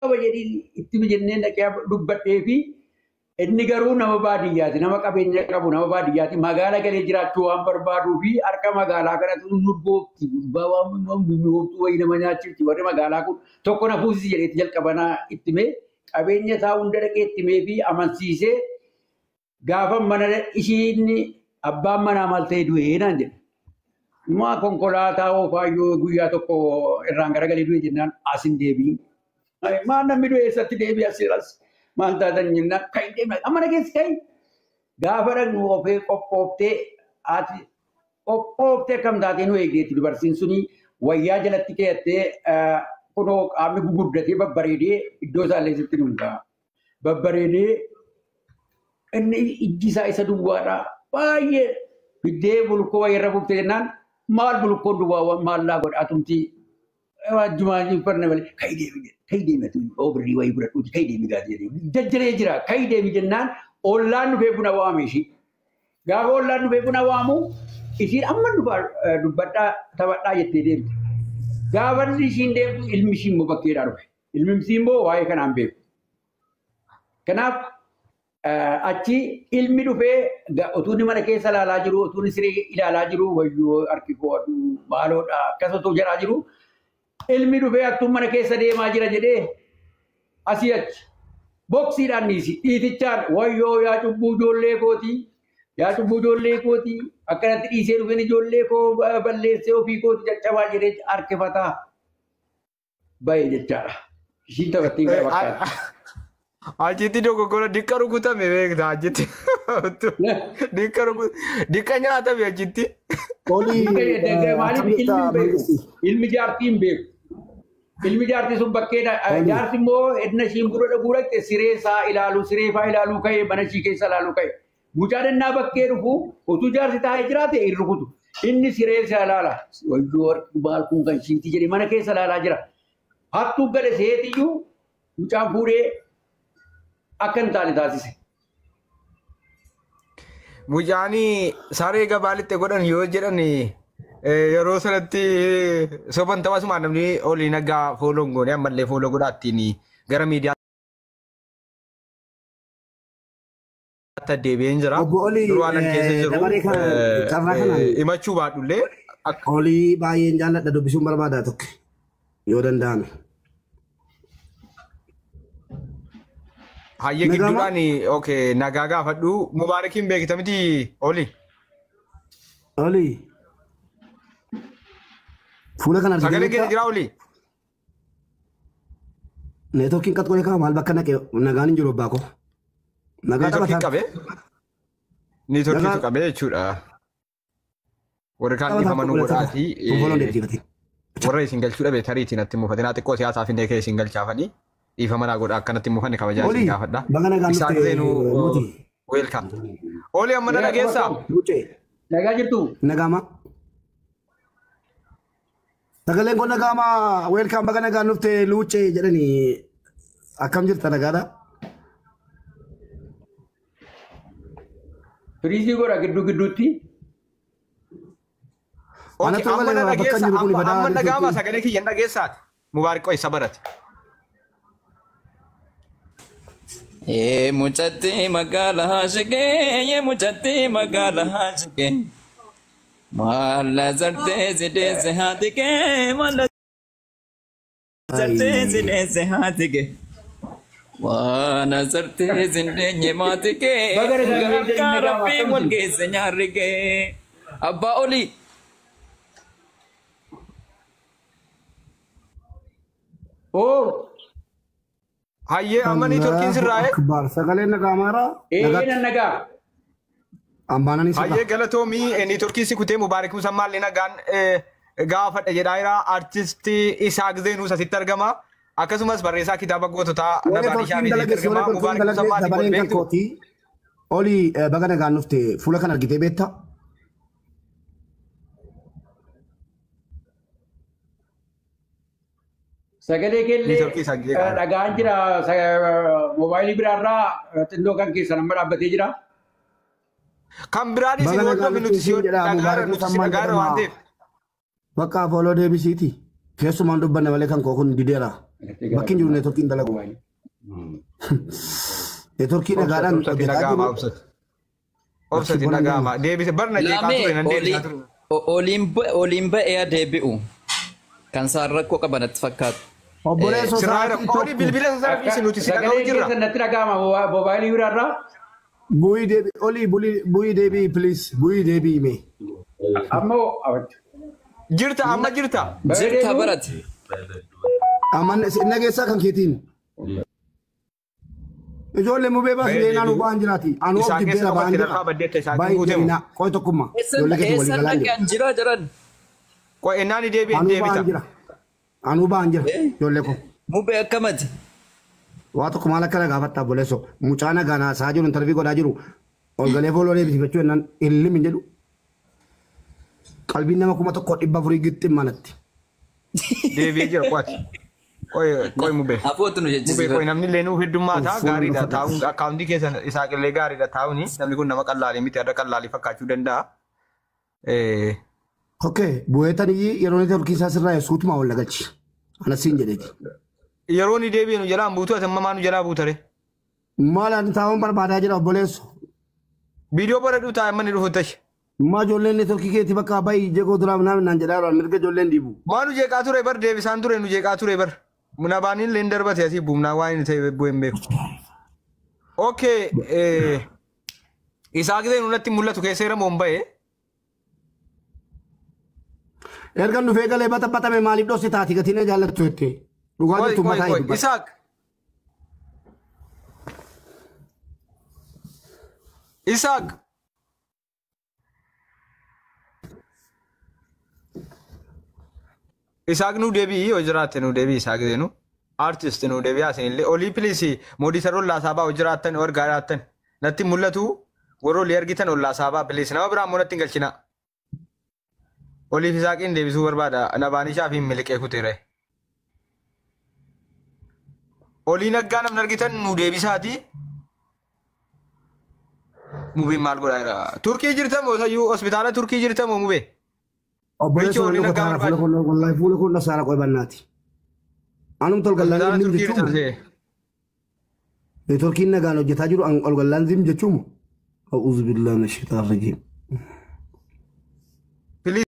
qaba jedhii itti jennee dhaqee dubbadhee fi inni garuu nama baadiyyaati, nama qabeenya qabu, nama baadiyyaati. Magaala galee jiraachuu waan barbaaduu fi harka magaalaa kanatu nu boofti. Waan mi'ooftuu wayii nama nyaachifti. Warri magaalaa kun tokko na fuusisi jedheetti jalqabanaa itti mee qabeenya isaa hunda dhaqee itti mee fi amansiisee gaafa mana ishiin abbaan manaa maal ta'e du'ee naan jedhe. Maa konkolaataa oofaayyoo guyyaa tokko irraan garagalee du'e jennaan as hin deebiin. Maal namni du'e eessatti deebi'a as maal taatan jennaan kan hin deemne amma na keessa ka'i. Gaafa dhaqnu ofee qophooftee ati qophooftee akkam taatee nu eegdeetti dubartiin suni wayyaa jalatti keeyattee kunoo qaamni gugurdatee babbareedee iddoo isaallee sitti nu ga'a. Babbareedee inni ijji isaa isa duwwaadha. Baay'ee fiddee bulkoo wayii irra buuftee jennaan maal bulkoon duwwaa maal laa godha atumti wajjumaa hin farne malee ka'i deemi jedhe ka'i deemi ati birrii wayii fudhadhuuti ka'i deemi gaati jedhee jajjaree jira ka'i deemi jennaan ollaan dhufee buna waame ishii. Gaafa ollaan dhufee buna waamu ishiin amma dubbadhaa taphadhaa jettee deemte. Gaafa ishiin deemtu ilmi ishii immoo bakkeedhaa dhufe. Ilmi ishii immoo waa'ee kanaan beeku. Kanaaf achi ilmi dhufee utuu inni mana keessa ilaalaa jiru, utuu inni siree ilaalaa jiru, wayyoo harki koo aduu maaloodha akkas utuu jedhaa jiru, ilmi dhufee hattuun mana keessa deemaa jira jedhee asii achi boksiidhaan dhiisi dhiitichaan wayyoo yaa cubbuu ijoollee kootii yaa cubbuu ijoollee kootii akkanatti dhiisee dhufeen ijoollee koo balleessee ofii kooti caccabaa jedhee harkifataa bahe jechaadha. Ishiin taphattiin kana fakkaatti. Achitti dogoggora diqqa rukutame beekta achitti. Diqqa diqqa nyaatame achitti. Olii Maaliif akkam ilmi jirta hin beeku? Mangistii? Ilmi jaartii hin beeku. Ilmi jaartii sun bakkeedha. Jaarsi immoo edna ishiin buna dhaguu dhaqxe siree isaa ilaaluu siree faa ilaaluu ka'e mana ishii keessa ilaaluu ka'e. Mucaan ennaa bakkee dhufu utuu jaarsi taa'ee jiraate hin rukutu. Inni siree isaa ilaala. Wayyoo harki maal kun kan ishiiti jedhee mana keessa ilaalaa jira. Hattuu gale seetiyyuu mucaan fuudhee akka hin taane taasise. Mucaan saree gabaa lixxe godhan yoo jedhan yeroo sanatti soban taphasumaan namni olii nagaa follow n goone ammallee follow godhaa ittiin gara miidiyaatti deebi'een jira. Obbo Olii Dur waan an keessa jiru dabaree kana carraa kanaan himachuu baadhullee akka Olii baay'een jaalladha dubbisuun barbaada tokko yoo danda'ame. Hayyee Nagaama? gidduudhaan okay nagaa gaafadhu Mubaarakiin beekta miti Olii. Olii fuula kana argitee Sagalee keessa beektaa? jira Olii. Neetwoorkiin qat godhee ka'a maal bakka naqe nagaan hin jiru abbaa koo. Nagaa Neetwoorkiin taphataa. qabee. Neetwoorkiitu Nagaa qabee jechuudha. Warri kaan taphataa dhiifama nu godhata. godhaati. Follow deebisifatiin. Warra isin galchuu dhabe tariitiin natti mufatinaa xiqqoo siyaasaaf illee kee isin galchaafanii dhiifama naa godha akkanatti mufanne kabajaa isin Olii gaafadha. baga nagaan Isaan dhufte seenuu nuti. welcome. Olii amma na dhageessaa? Luucee Nagaa jirtu? nagaama. Sagaleen kun nagaama welcome baga nagaan dhufte luucee jedhanii akkam jirta nagaadha? Freeze godha gidduu gidduutti. Okay, Anatu amma na malee bakka dhageessa jiru kun amma badaa amma nagaama neetwoorkiin. sagalee kiyya hin dhageessaati. Mubaarik qoy isa barate. Ee mucatti magaala haashigee, ee mucatti magaala haashigee. Maalla zartee si deesse haatigee, maalla zartee si deesse haatigee. Waana zartee si deenye maatigee, Baga nagaa harka nagaama rabbii akkam wal jirtu? geesse nyaarrigee. Abbaa olii. Oo Hayyee amma neetwoorkiin Allahu sirraa'e. akbar sagaleen nagaamaara ee nagaatti nan nagaa. ambaananii sirraa. Hayyee galatoomii neetwoorkiin si kutee Mubaarik Musammaallee nagaan gaafadha jedhaa jira. Artistii Isaaq Zeenuus asitti argama. Akkasumas barreessaa kitaaba goototaa Yoo Nabaadii neetwoorkiin Shaamiitii dalage yoo argama. neetwoorkiin Mubaarik dalage Musammaatiin wal dabareen kan beektu. kootii olii baga nagaan dhufte fuula kana argitee beektaa? Sagalee keellee Neetwoorkii isaan jeeqaa. Dhagaan jira moobaayilii biraarraa xinnoo kan keessan amma dhaabbatee jira. Kan biraanis Baga hin nagaan hordofne dhufte nuti si siin jedha dhagaara Mubaarik nuti si Musammaan dhagaara waan jedhama. ta'eef. Bakka follow deebisiiti. Keessumaan dubbanna malee kan koo kun dideera. Bakki hin jiru neetworkiin dalagu. Neetworkii nagaadhaan Obsati hojjetaa nagaama jiru. obsati. Obsati nagaama. Deebise barna jeeqaa ture nan deebisaa ture. Oliin ba'ee deebi'u. Kan isaan rakkoo qaban natti fakkaatu. Obboleessoo Sirraa sa'aatii oli tokko. bilbila sassaabii nuti si dhaga'u Sagalee jirra. keessan natti dhaga'ama moobaayilii biraarraa. Bu'ii deebii olii bu'ii deebii please bu'ii deebii mee. Ammoo Jirta amma jirta. Jirta barate. Aman nageessaa kan keetiin. Ijoollee mubee baas Baay'ee leenaan deebi'u. ba'an jiraati. Anuu Isaan of keessa dibbeera ba'an qofatti jira. lafaa baddeetta isaan Baay'ee guutemu. jabina qoy tokkummaa. Ijoollee keetiin walii Eessan galaa jira. dhaqan jira jiran. Qoy innaan deebi'e Anuu deebita. ba'an jira. Anuu ba'an jira. Ijoollee koo. Mubee akkamati? Waa tokko maal akka gaafatta obboleessoo. Mucaa nagaa naasaa jiru intarvii godhaa jiru. Ol galee fooloo deebisifachuu jennaan ilmi hin jedhu. Qalbiin nama 1400 gixxin manatti. Deebi'ee jira qo'ati. Qoy qoy mubee. Afootu nu Mubee qoy jechisiifadhu. namni illee nuuf heddummaata Fuula gaariidha nu taa'uun akkaawuntii keessan isaa qillee gaariidha taa'uuni namni kun nama qallaalee miti har'a qallaalii fakkaachuu danda'a. Okay, bu'eetanii yeroo neetworkii isaa sirraa suutuma ol lagalchi. Anas siin jedheeti. Yeroo ni deebi'e nu jalaan buutu ati amma maa nu jalaa buutare. Maal ani taa'uun barbaadaa jira obboleesso. Viidiyoo bara dhuu taa'e amma ni dhufu tashi. Maa ijoolleen neetworkii keetii bakka baay'ee jeqoo duraa naan jedhaa jiru mirga ijoolleen dhiibu. Maa nu jeeqaa ture bar deebisaan ture nu jeeqaa ture bar. Muna baaniin illee darbate asii buumnaa waan inni ta'e bu'ee hin beeku. Okay, isaa gisee nunatti mul'atu keessa jira moo hin ba'e? Erga dhufee galee baxaxame maaliif dhoosi taati gatiin na jaallattu jettee. Dhugaa Qoy jirtu qoy mataa qoy hedduu. Isaaq. Isaaq. Isaaq nu deebi'i yoo jiraatte nu deebi'i Isaaq zeenu. Artist nu deebi'aa isinillee olii piliisi moodiisar ollaa saabaa yoo jiraattan yoo argaa jiraattan natti mul'atu warra olii argitan ollaa saabaa piliisi nama biraa immoo natti hin galchina. Oliif Isaaqiin deebisuu barbaada nabaanishaa fi miliqee kuteere. Olii naggaa namni argitan nu deebisaati. Mubeen maal godhaa jira? Turkii jirtamoo sayyuu hospitaala Turkii jirtamoo mubee? Obboleessa Riichoo walii olii naggaa qotaara fuula barbaada. kun wallahi fuula kun dhasaara qoy bannaati. Anum tolgallaan Hospitaala ilmi Turkii jechuun jirta. neetworkiin nagaan hojjetaa jiru olgallaan zim jechuun. A'uuzu billahi mina shayitaani rajiim. Please.